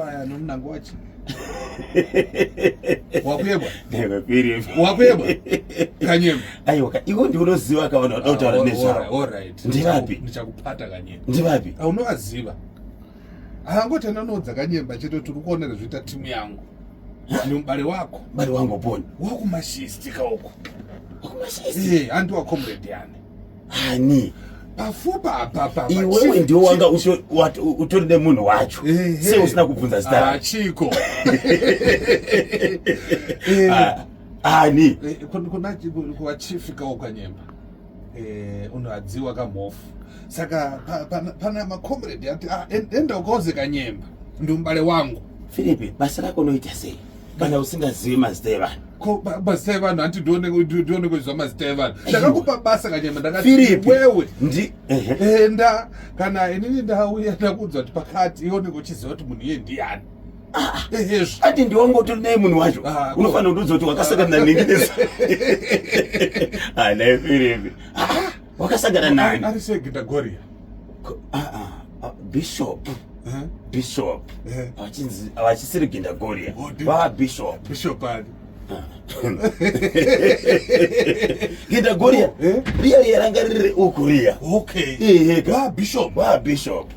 Aya nomunango wachi. Wakuyebwa? Ndakapiri. Wakuyebwa? Kanyemba. Aiwa, iwe ndiwe unoziva ka vanhu vanoda kutaura Ah, nezvavo. All right. Ndivapi? Ndichakupata kanyemba. Ndivapi? Ah, unovaziva. Angoti anonoudza kanyemba chete kuti uri kuona zvoita timu yangu. Nemubare wako. Bari wangu poni. Wakumashisti ka uko. Wakumashisti. Eh, handi wa comrade yani. Ani? Pafupa apa apa. Iwewe ndiwe wanga utori nemunhu wacho. Sei usina kubvunza zita Ah, chiko. Eh. Ah, ani? Eh, kuna kuva chief ka ukanyemba. Eh, unoadziwa kamhofu. Saka pana macomrade ati ah, enda ukaoze kanyemba. Ndi wangu. Philip, basa rako unoita sei? Kana usingazivi mazita evanhu. Ko mazita evanhu hanti ndione kuziva mazita evanhu. Ndakakupa basa kanyemba ndakati wewe ndi enda kana inini ndauya ndakuudza kuti pakati iwe unenge uchiziva kuti munhu iye ndiyani. Ah, ehezvo. Ati ndiwangotori naye munhu wacho. Ah, Unofanira kundiudza kuti wakasangana nani nesa. Ah, naye Philip. Ah, wakasangana nani? Ari sei Gitagoria? Ah, ah, Bishop. Bishop. Vachinzi vachisiri Gindagoria. Oh, Va Bishop. Bishop ani? Gindagoria. Eh? Riya riya ranga riri uku riya. Okay. Ehe. Va Bishop. Va Bishop.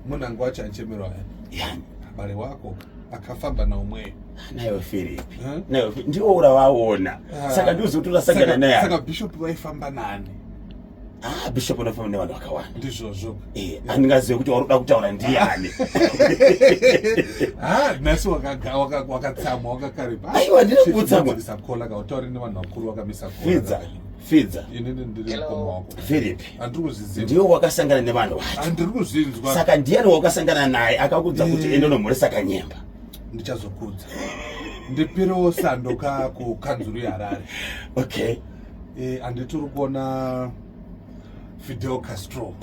Munango wacho achemerwa. Yani. Bale wako akafamba naumwe. Nayo Philip. Nayo ndiwo urawaona. Ah. Saka ndiuze kuti urasangana naye. Saka Bishop vaifamba nani? Ah, bishop unofamba nevanhu vakawanda. Ndizvozvo. Eh, andingazive kuti waruda kutaura ndiyani. Ah, nhasi wakatsamwa wakakaripa. Aiwa, ndiri kutsamwa. Kola ka utaure nevanhu vakuru wakamisa kola. Fidza, Fidza. Inini ndiri mukoma wako. Philip. Andiri kuzviziva. Ndiwe wakasangana nevanhu vacho. Andiri kuzvinzwa. Saka ndiyani wakasangana naye akakuudza kuti Eh. enda unomhoresa Kanyemba? Ndichazokudza. Ndipirewo sando ka kukanzuru yeHarare. Okay. Eh, anditi uri kuona Fidel Castro.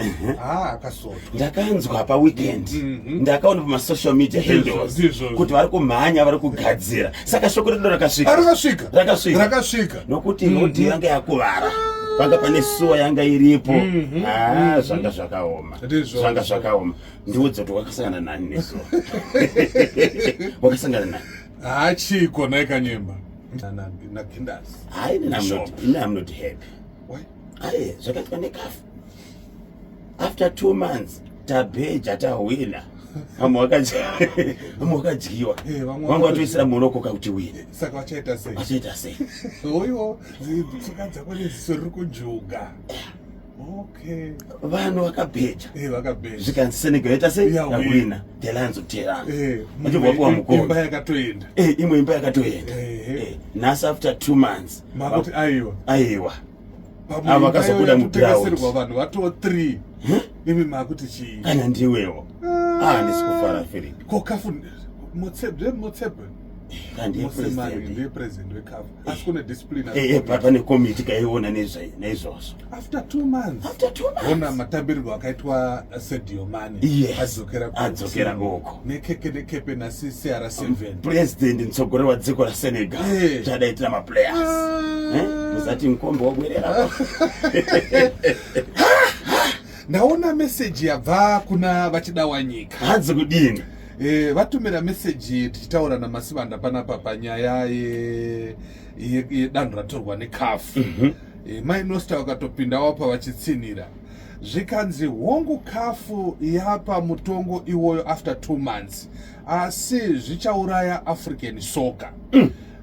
Ah, akasotwa. Ndakanzwa paweekend ndakaona pamasocial media handles ndizvo. kuti vari kumhanya vari kugadzira saka shoko redu rakasvika Rakasvika. rakasvika Rakasvika. nokuti rodhi yanga yakuvara panga pane suwa yanga iripo Ah, zvanga zvakaoma Ndizvo. zvanga zvakaoma ndiudze kuti wakasangana nani nezuva wakasangana nani Haachiko naye Kanyemba. Na Gindas. Hayi, ini I'm not happy. Why? Aye, zvakaitwa neCAF after 2 months tabheja tahwina, vamwe vakadyiwa. Eh, vamwe vanga vatoisira muruoko kakuti wina. Saka vachaita sei? Vachaita sei? Oiwo tsoka dzako neziso riri kujuga. Okay. Vanhu vakabheja. Eh, vakabheja. Zvikanzi Senegal yaita sei? Yawina. Yawina. The Lions of Teranga Eh, vachibva vapuwa imba mukombe. yakatoenda. Eh, imwe imba yakatoenda. Ehe. Eh, nhasi after 2 months Makuti aiwa. Aiwa. Pamwe Ava imba vakazobuda iyoyo muground. yatotengeserwa vanhu vatoo 3. Imi makuti chii? Kana ndiwewo, ah, handisi kufara, Philip. Ko CAF Motsepe, Motsepe. Kandiye Mosemane president. Ndiye president weCAF. Asi kune discipline. Eh, eh, pane komiti kaiona neizvozvo. After 2 months. After 2 months. Ona matambirirwo akaitwa Sadio Mane. Yes. Adzokera Adzokera team. uko. Nekeke nekepe na CR7. President mutsogoleri wa dziko la Senegal zvadaitira maplayers. Eh, musati mukombe wabwerera. Ndaona meseji yabva kuna vachida wanyika. Hadzi kudini? Eh, vatumira meseji tichitaura naMasivanda panapa panyaya yedanho ratorwa neCAF. Mai Nosta vakatopinda wapa vachitsinira, zvikanzi hongu, CAF yapa mutongo iwoyo after 2 months, asi zvichauraya African soccer.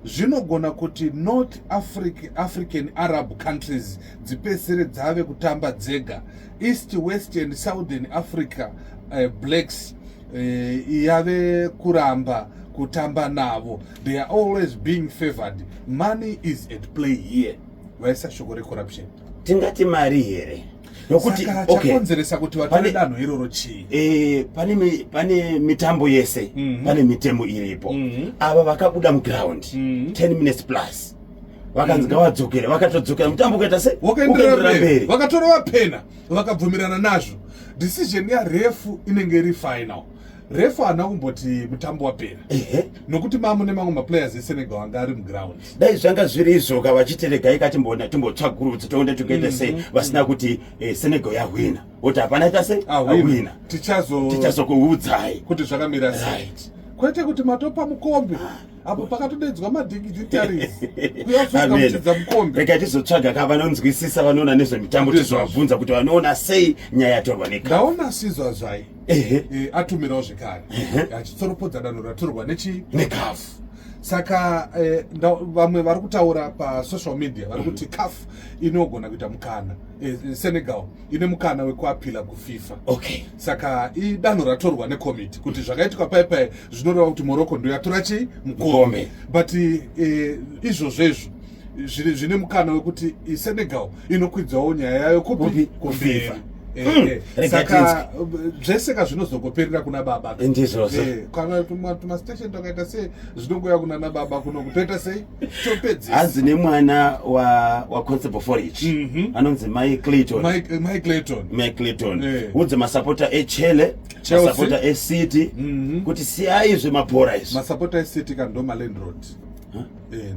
Zvinogona kuti North African Arab countries dzipedzisire dzave kutamba dzega. East, West and Southern Africa blacks yave kuramba kutamba navo. They are always being favored. Money is at play here. Vaisa shoko recorruption. Tingati mari here? Nokuti Saka okay, chakonzeresa kuti vatore danho iroro chii? Eh, pane mitambo yese pane mitemo iripo. Ava vakabuda muground 10 minutes plus, vakanzi ngavadzokere, vakatodzokera, mutambo ukaita se Wakaenderera ukaenderera mberi. Mberi. Vakatora vapena vakabvumirana nazvo. Decision yaref inenge iri final. Ref haana kumboti mutambo wapera. Nokuti mamu nemamwe maplayers eSenegal anga ari muground. Dai zvanga zviri izvo ka vachiti regai ka timboona timbotsvagurudza toenda tokuita sei vasina kuti Senegal yahwina. Woti hapana ita sei? Ahwina. Tichazokuudzai kuti zvakamira sei. Kwete kuti matopa mukombe. Apo pakatodedzwa madignitaries kuyazogamuchidza mukombe. Rega tizotsvaga ka vanonzwisisa vanoona nezvemitambo tizovabvunza kuti vanoona sei nyaya yatorwa neCAF. Ndaona Sizwa Zvayi. Atumirawo zvekare achitsoropodza danho ratorwa nechi neCAF. Saka vamwe vari kutaura pasocial media vari kuti CAF inogona kuita mukana, Senegal ine mukana wekuapila kuFIFA. Saka idanho ratorwa nekomiti kuti zvakaitika pai pai zvinoreva kuti Morocco ndo yatora chii mukombe. But izvozvo izvo zvine mukana wekuti Senegal inokwidzawo nyaya yayo kupi? KuFIFA. Saka zvese ka zvinozogoperera kuna baba. Ndizvozvo. Kana tumastation twakaita sei zvinongouya kuna nababa kuno kutoita sei topedzisa. Hanzi nemwana waConstable Forage anonzi Mai Clayton. Mai Clayton. Mai Clayton. Udze masapota eChele, Chelsea. Masapota eCity kuti siyai zvemabhora izvi. Masapota eCity ka ndo malandlord. Huh?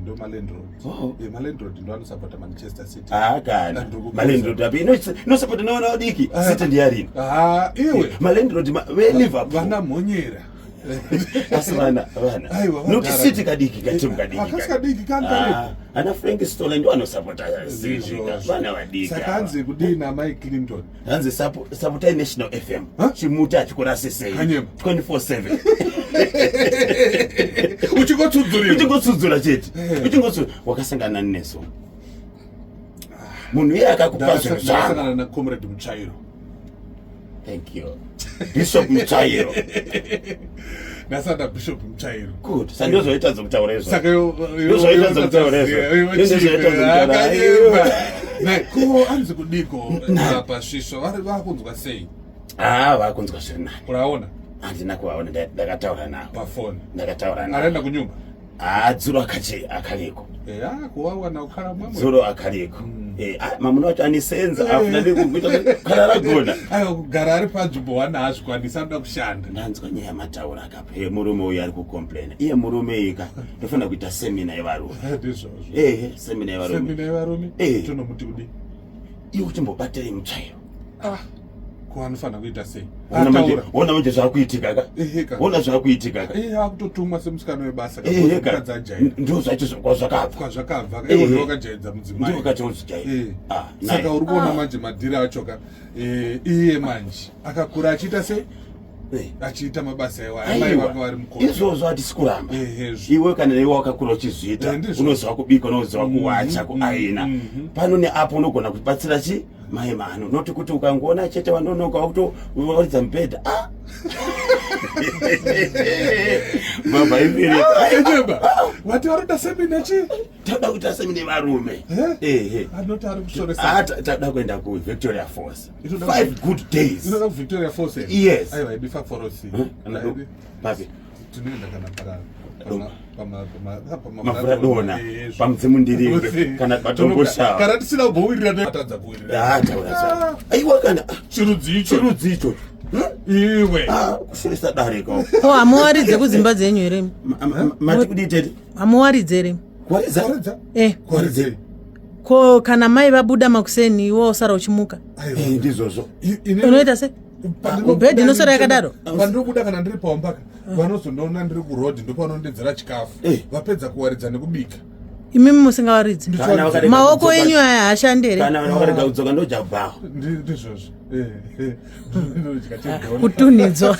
Ndo malandlord. Oh. Malandlord ndo anosapota Manchester City. Kana. Ndikukuudza. Malandlord api inosapota newana vadiki. City ndiyarini. Iwe. Malandlord veLiverpool. Vana mhonyera. Asi vana, vana. Aiwa, Nokuti vagara. City kadiki, katimu kadiki. Akasi kadiki, kani karipo. Ana Frank Stoller ndo anosapota City. Ndizvozvo. Vana vadiki. Saka ava. hanzi kudii naMai Clinton? Hanzi sapotai National FM. Huh? Chimuti achikurasisei. Hanyema. 24/7. Uchingotsudzuriwa. Uchingotsudzura chete. Uchingotsudzura. Wakasangana nesu. Munhu iye akakupa zvinhu zvako. Ndakasangana na Comrade Mutsvairo. Thank you. Bishop Mutsvairo. Ndasanda Bishop Mutsvairo. Good. Saka ndozvaita dzokutaura izvo. Saka Ndozvaita dzokutaura izvo. Ndozvaita dzokutaura. Aiwa. Ko anzi kudiko apa svisvo vari vakunzwa sei? Vakunzwa zviri nani. Uraona? Handina kuvaona, ndakataura navo. Pafoni. Ndakataura navo. Araenda kunyumba? Dzuro akati akariko. Kuwawana kukhala mwamwe. Dzuro akariko. Mamuna wacho anisenza afuna ndikuita kana ragona. Aiwa, kugara ari panzvimbo wana haazvikwanisi, anoda kushanda. Ndanzwa nyaya yamataura akapa. Murume uyu ari kucomplaina. Iye murume ika ndofanira kuita semina yevarume. Ndizvozvo. Semina yevarume. Semina yevarume? Tonomuti kudii? Iwe uchimbobatirei mutsvairo. Ko anofanira kuita sei? Ona Ataura. manje zvakuitika ka. Ehe ka. Ona zvakuitika ka. Akutotumwa semusikana webasa ka. Ehe ka. Mukadzi ajaira. Ndo zvacho kwazvakabva. Kwazvakabva. Ehe. Iwe wakajaidza mudzimai. Ndo wakatojaidza. Saka Naye. uri kuona manje madhiri acho ka. Iye manje akakura achiita sei? Achiita mabasa iwayo. Amai Aiwa. vake vari mukoti. Izvozvo hatisi kuramba. Ehezvo. Iwe kana iwe wakakura uchizviita, Ndizvo. unoziva kubika, unoziva kuwacha, kuaina. Pano neapo unogona kubatsira chi mai mano. Noti kuti ukangoona chete wanonoka wakutowaridza mubhedha. Baba iviri. Ejemba. Wati varoda semina chi? Tauda kuita semina varume. Eh? Anoti ari kushoresa. Tauda kuenda ku Victoria Falls. Inoda 5 good days. Inoda ku Victoria Falls here? Yes. Aiwa, ibifa forosi. Huh? Kana Aibi. Papi. Tinoenda kana para Doma. pama Mavhura dona. Pamudzimu ndirimbe kana patomboshava. Kana tisina kumbowirira tatadza kuwirira. Taura zvako. Aiwa kana chirudzi icho. Chirudzi icho. Iwe. Kushoresa dare ko. Ko hamuwaridze kudzimba dzenyu here? Mati kudii tete? Hamuwaridze here? Kuwaridza? Kuwaridza? Kuwaridza. Ko kana mai vabuda makuseni iwe usara uchimuka? Aiwa. Ndizvozvo. Unoita sei? Bhedhi inoswera yakadaro? Pandinobuda kana ndiri pawambaka, vanozondiona ndiri kuroad ndopanondedzera chikafu. Vapedza kuwaridza nekubika. Imimi musingawaridzi. Kana vakarega Maoko kudzoka- enyu aya haashandi here? Kana vakarega kudzoka ndojabhawa. Ndizvozvo. Ndinodya chegona. Kutunhidzwa.